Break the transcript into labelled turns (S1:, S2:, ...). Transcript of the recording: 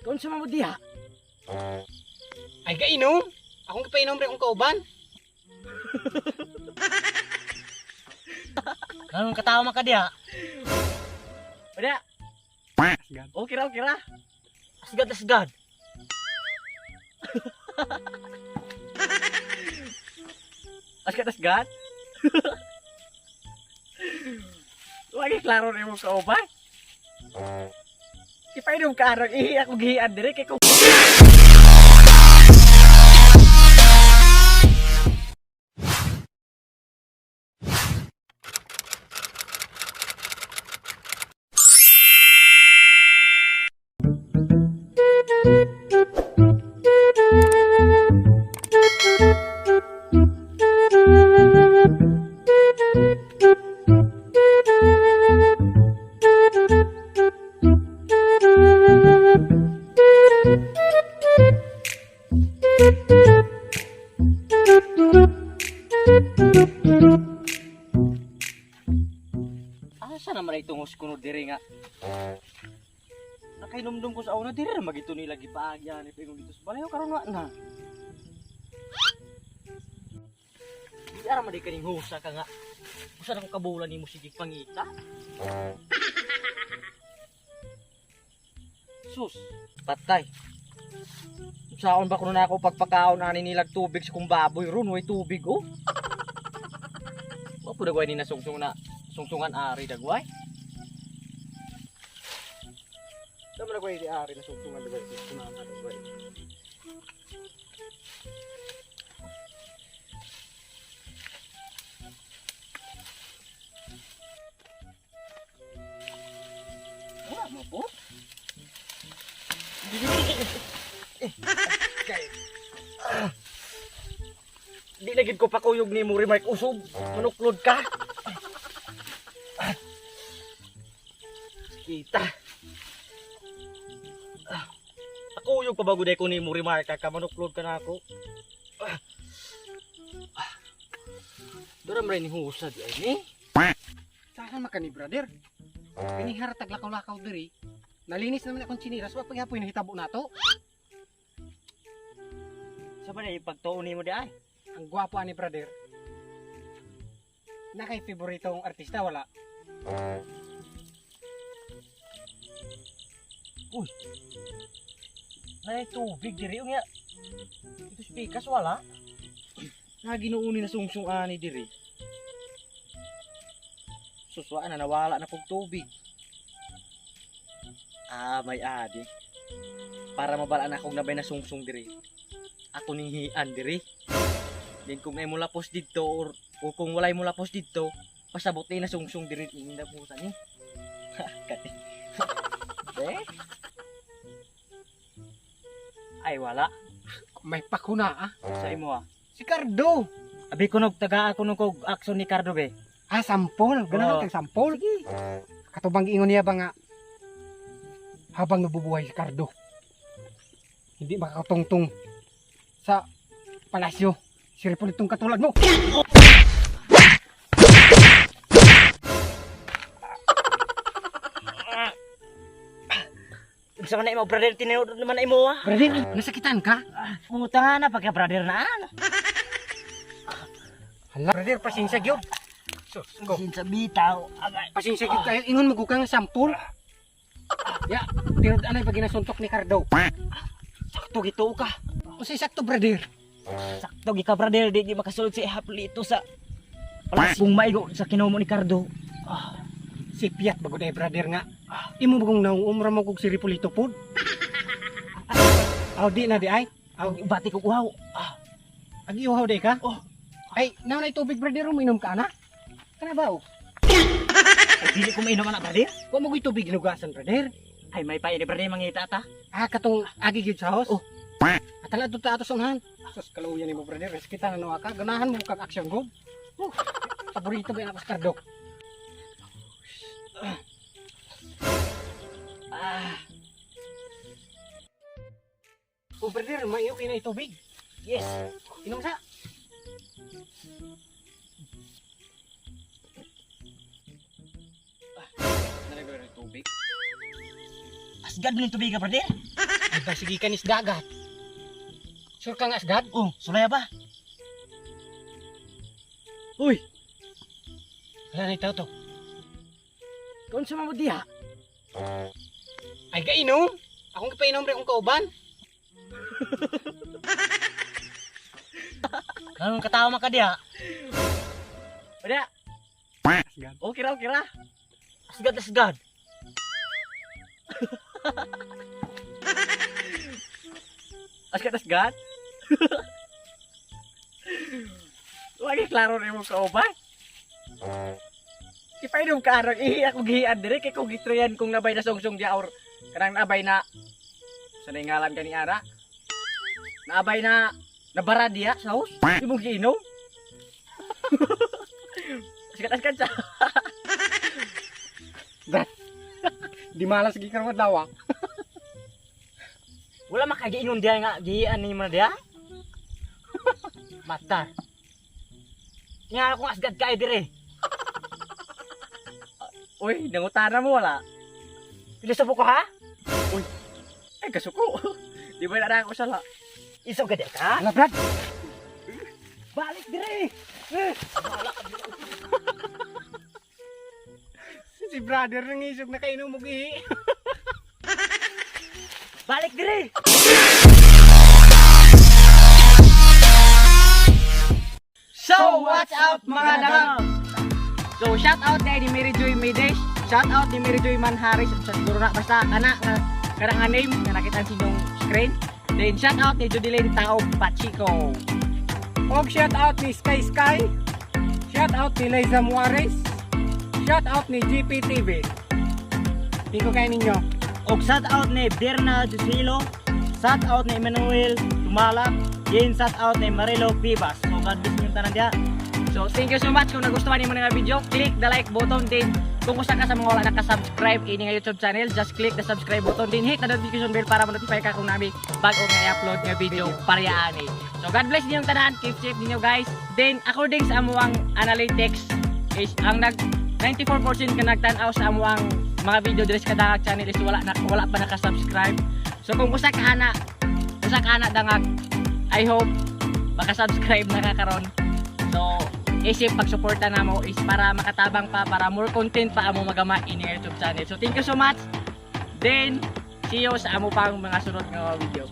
S1: Kung sa mo diha?
S2: Ay, kainom. Akong kipainom rin akong kauban.
S1: Anong katawa man ka diha? Diha. Okay ra, okay ra. Asgad, asgad. Asgad, asgad. Lagi klaro rin mo kauban. Ipainom ka arang ihi ako gihian dire kay kung Asa naman ay tungos kuno diri nga. Nakainumdum ko sa una diri ra magito nila gipaagyan ni pingon dito sa balay karon wa na. Di ara man di kaning husa ka nga. Usa na ko kabulan nimo sige pangita. Sus, patay. Saon ba kuno na ako pagpakaon ani nilag tubig sa kong baboy ron, way tubig oh. Wa po dagway ni nasungsung na sungsungan ari dagway. Tama na di ari na sungsungan dagway, sungsungan dagway. Wala mo po. Di na gid ko pakuyog ni mo remark usog. Manuklod ka. Kita. Ah, Pakuyog pa bago ko ni mo remark ka manuklod ka na ako. Ah. Ah. Dara man ni husad ay ni.
S2: Saan man ka ni brother? Pinihara taglakaw-lakaw diri. Nalinis naman akong chinilas, wa paghapoy nahitabo nato.
S1: Sa ba na ipagtuon nimo di ay?
S2: Ang gwapo ani brother. Na kay favorito ang artista wala.
S1: Nay tubig diri unya. Ito spikas wala. Na ginuuni na sungsung ani diri. Suswaan na nawala na kog tubig. Ah, may adi. Para mabalaan akong nabay na sungsung diri. Ako ning hian diri. Then kung ay mulapos didto or kung walay mulapos didto, pasabot na sungsung diri ining dapusan ni. Kati. Eh? Ay wala.
S2: May pakuna ah.
S1: Sa imo ah.
S2: Si Cardo.
S1: Abi kunog taga ako nung kog action ni Cardo be.
S2: Ah, sampol. Ganahan
S1: Oo.
S2: kag sampol. Katubang giingon niya ba nga habang nabubuhay si Cardo, hindi makakatungtong sa palasyo. Si Repolitong katulad mo.
S1: Unsa man na imo brother, tinuod naman na imo ah.
S2: Brother, nasakitan ka?
S1: Munguta nga na pagka brother na ano.
S2: Hala, brother, pasensya gyud. Sus, ko.
S1: Sin sa bitaw. Agay.
S2: Pasensya gyud kayo. Ingon mo ka nga sampol. Ya, tinud anay pag ginasuntok ni Cardo.
S1: Sakto gituo ka.
S2: Unsay sakto, brother?
S1: Sakto gi ka brother, di gi makasulod si Haplito sa palasyo. Kung maigo sa kinumo ni Cardo.
S2: Si Piat bagod ay brother nga. Imo bagong naong umra mo kog si Repolito pod. Aw di na di ay. Aw
S1: Bati ko uhaw. Ah,
S2: agi uhaw di ka?
S1: Oh.
S2: Ay, naon ay tubig brother, uminom ka na? Kana ba oh?
S1: Ay, dili ko mainom ana brother.
S2: Wa mo ko'y tubig hinugasan brother.
S1: Ay may pa ini brother mangita ta.
S2: Ah, katong agi gyud sa house.
S1: Oh.
S2: Atala adto ta ato sa unahan. Sus kaluyan nimo brother, kita na nuha ka. Ganahan mo kag action go. Oh, paborito ba ako sa Cardo?
S1: Ah,
S2: Oh brother, may okay na tubig.
S1: yes.
S2: Inom sa.
S1: Nalagay tubig. Asgad mo ng tubig ka brother.
S2: Ay ba, sige ka nis dagat. Sure ka nga asgad?
S1: Oh, sulaya ba? Uy,
S2: Wala na itaw to.
S1: kung sa mo diha?
S2: Ay, kainom! Akong ipainom rin akong kauban.
S1: Anong katawa man ka diha? Wala.
S2: Asgad.
S1: Okay ra, okay ra. Asgad, asgad. Asgad, asgad. Wagi klaro na imong kauban. Ipainom ka arang ihi ako gihian dire kay kung gitrayan kung nabay na sungsong diya or kanang nabay na sa ngalan kani ara. Naabay na nabara diya sa house. Imong giinom. Asgad, asgad sa.
S2: Di malas gi karon adlaw ah.
S1: Wala makagiinom diya nga gihian ni mo na diya. Mata. Nga akong asgad kay dire. Uy, nangutana mo wala. Pilosopo ko ha? Uy. Ay kasuko. Di ba na ako sala? Isaw ka diya ka?
S2: Ala, Brad.
S1: Balik dire.
S2: Si brother nang isog na kainom og ihi.
S1: Balik dire. So, what's up, mga dangag? So, shout out ni Mary Joy Medes, shout out ni Mary Joy Manharis, sa siguro na basta kana nga kana nga name nga nakita sa inyong screen. Then shout out ni Judeline Tao Pachico.
S2: Og shout out ni Sky Sky. Shout out ni Liza Muarez. Shout out ni GPTV. Thank you kayo ninyo.
S1: Og shout out ni Berna Jusilo, shout out ni Emmanuel Tumalak, then shout out ni Marilo Pibas. So God bless inyong tanan diha. So thank you so much kung nagustuhan niyo nga video, click the like button din. Kung usa ka sa mga wala naka-subscribe ini nga YouTube channel, just click the subscribe button din, hit the notification bell para ma-notify ka kung nami bago nga i-upload nga video para ani. So God bless ninyong tanan, keep safe ninyo, guys. Then according sa amuang analytics is ang nag 94% ka nagtan-aw sa amuang mga video diri sa Kadangag channel is wala pa naka-subscribe. So kung usa ka ana dangag, I hope maka-subscribe na ka karon. So isip pagsuporta namo is para makatabang pa, para more content pa amo magama in YouTube channel. So thank you so much. Then see you sa amo pang mga sunod nga mga video.